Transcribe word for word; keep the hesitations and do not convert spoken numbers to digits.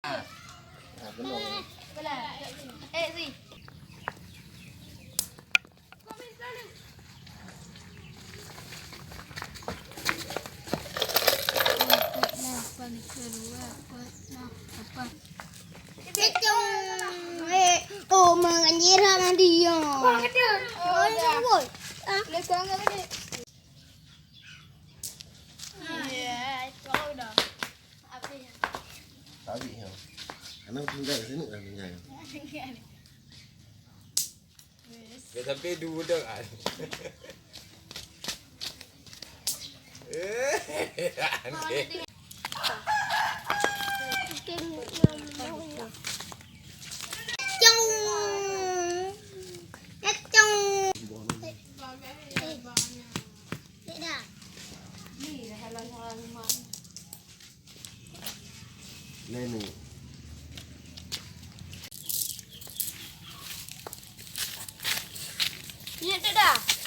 Ah, benar. Eh, si. Kacau. Eh, oh, menganjir sama dia. Oh, ya. Woi. Ah. Lekong ke tadi? Ya, itu dah. Habis. Habis ya. Anak tinggal sini lah tinggal. Dah sampai dua dah kan. Eh, aneh. Nenek. Nyak dah.